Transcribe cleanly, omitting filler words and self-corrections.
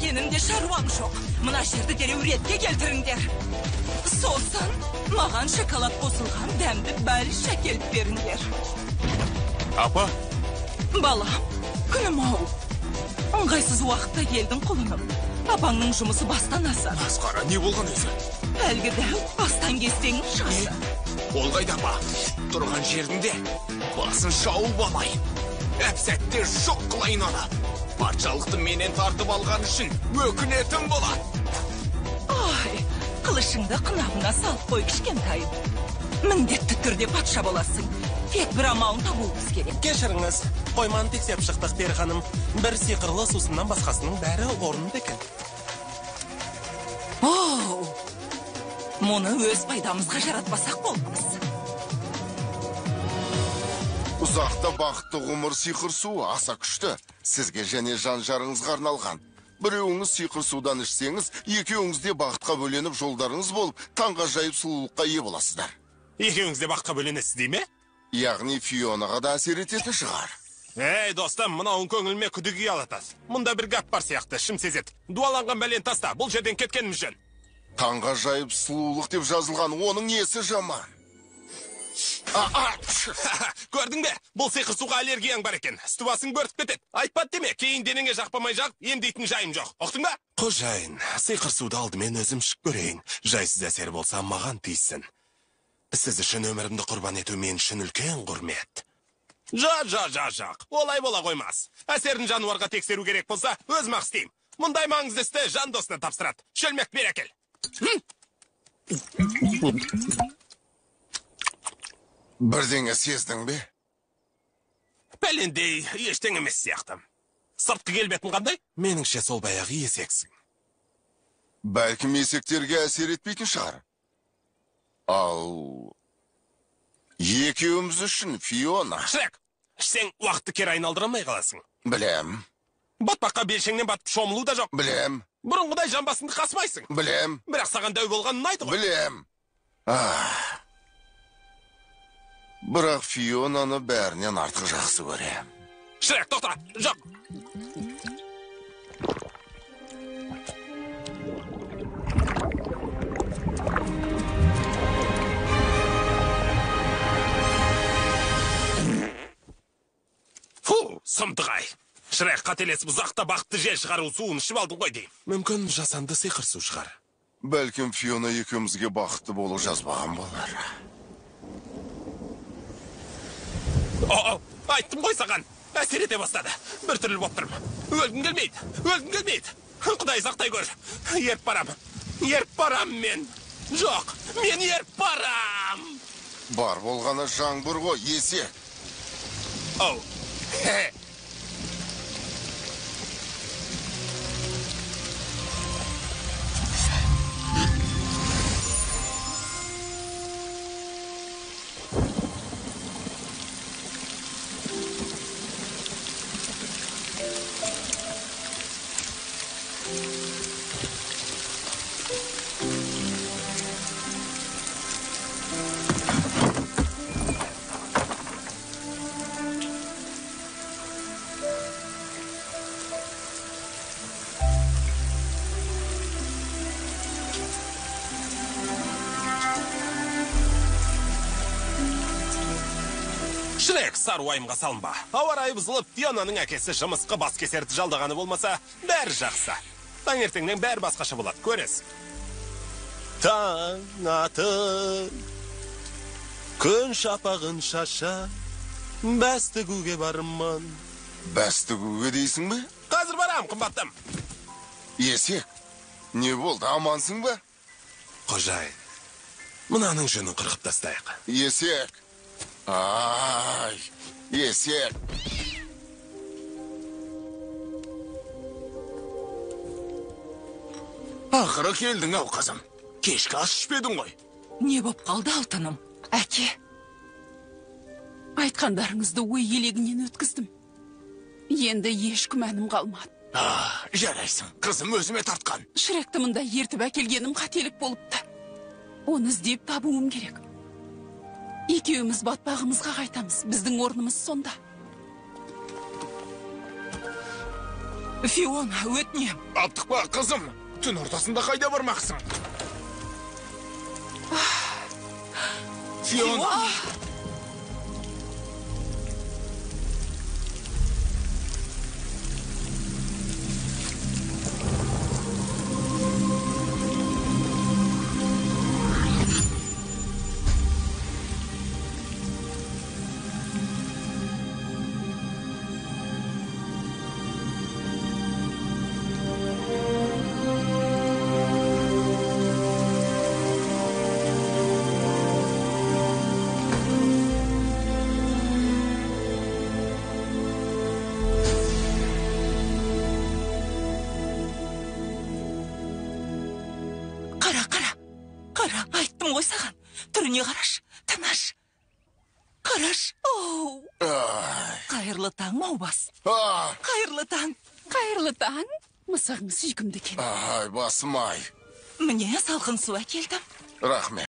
Сенің де шаруаң жоқ. Мына жерді дереу ретке келтіріңдер. Сосын маған шоколад қосылған дәмді бәліш әкеліп беріңдер. Апа. Балам, күнім ау. Ыңғайсыз уақытта келдің, құлыным. Апаңның жұмысы бастан асар. Масқара, не болған өзі? Әлгі дәу астан кестеңнің шасы. Ол қайда, апа? Тұрған жерінде басын шауып алайын. Әп-сәтте жоқ қылайын оны. Патшалықты менен тартып алған үшін өкінетін болады. Ай, қылышыңды қынабына салып қой, кішкентайым. Міндетті түрде патша боласың. Тек бір амалын табуымыз керек. Кешіріңіз, қойманы тексеріп шықтық, пері ханым. Бір сиқырлы сусыннан басқасының бәрі орнында екен. Оу, мұны өз пайдамызға жаратпасақ болмас. Ұзақта бақытты ғұмыр сиқыр суы аса күшті. Сізге және жан жарыңызға арналған. Біреуіңіз сиқыр судан ішсеңіз, екеуіңіз де бақытқа бөленіп жолдарыңыз болып, таңғажайып сұлулыққа ие боласыздар. Екеуіңіз де бақытқа бөленесіз дей ме? Яғни Фионаға да әсер ететін шығар. Ей, достым, мынауың көңіліме күдік ұялатады. Мұнда бір гәп бар сияқты, ішім сезеді. Дуаланған бәлен таста, бұл жерден кеткеніміз жөн. Таңғажайып сұлулық деп жазылған, оның несі жаман? Көрдің бе? Бұл сиқыр суға аллергияң бар екен. Үсті басың бөртіп кетеді. Айтпады деме, кейін денеңе жақпамай жағып, емдейтін жайым жоқ. Ұқтың ба? Қожайын, сиқыр суды алдымен өзім ішіп көрейін. Жайсыз әсер болса маған тиісін. Сіз үшін өмірімді құрбан ету мен үшін үлкен құрмет. Жақ, олай бола қоймас. Әсерін жануарға тексеру керек болса, өзім ақ істеймін. Мұндай маңызды істі жан досына тапсырады. Шөлмек бер әкел. Бірдеңе сездің бе? Пәлендей ештеңе емес сияқты. Сыртқы келбетін қандай? Меніңше сол баяғы есексің. Бәлкім есектерге әсер етпейтін шығар. Ал екеуміз үшін Фиона. Шрек, ішсең уақытты кері айналдыра алмай қаласың. Білем. Батпаққа белшеңнен батып шомылу да жоқ. Білем. Бұрынғыдай жамбасыңды қасымайсың. Білем. Бірақ саған дәу болған ұнайды ғой. Білем. Бірақ Фионаны бәрінен артық жақсы көрем. Шрек, тоқта! Жоқ! Фу, сұмдық-ай! Шрек, қателесіп ұзақта бақытты жел шығару суын ішіп алдың ғой деймін. Мүмкін жасанды сиқыр су шығар. Бәлкім Фиона екеумізге бақытты болу жазбаған болар. О, айттым ғой саған, әсер ете бастады. Бір түрлі боп тұрмын. Өлгім келмейді, өлгім келмейді. Құдай сақтай көр. Еріп барам, еріп барам мен. Жоқ, мен еріп барам. Бар болғаны жаңбыр ғой, есек. Оу, хе. Шрек, сары уайымға салынба. Ауа райы бұзылып, Фионаның әкесі жымысқы бас кесерді жалдағаны болмаса, бәрі жақсы. Таңертеңнен бәрі басқаша болады, көресің. Таң атып, күн шапағын шаша, бәс тігуге бармын. Бәс тігуге дейсің бе? Қазір барам, қымбаттым. Есек, не болды, амансың ба? Қожайын, мынаның жүнін қырқып тастайық. Есек. Ай, есек. Ақыры келдің ау, қызым. Кешкі ас ішпедің ғой. Не боп қалды, алтыным? Әке, айтқандарыңызды ой елегінен өткіздім. Енді еш күмәнім қалмады. Жарайсың, қызым өзіме тартқан. Шректі мұнда ертіп әкелгенім қателік болыпты. Оны іздеп табуым керек. Екеуміз батпағымызға қайтамыз. Біздің орнымыз сонда. Фиона, өтінем. Аптықпа, қызым. Түн ортасында қайда бармақсың? Фиона! Қара, айттым ғой саған. Түріне қараш, тыныш. Қараш, оу. Қайырлы таң, Маубас. Қайырлы таң. Қайырлы таң. Мысығың сүйкімді екен. Ай, басым ай. Міне салқын су әкелдім. Рахмет.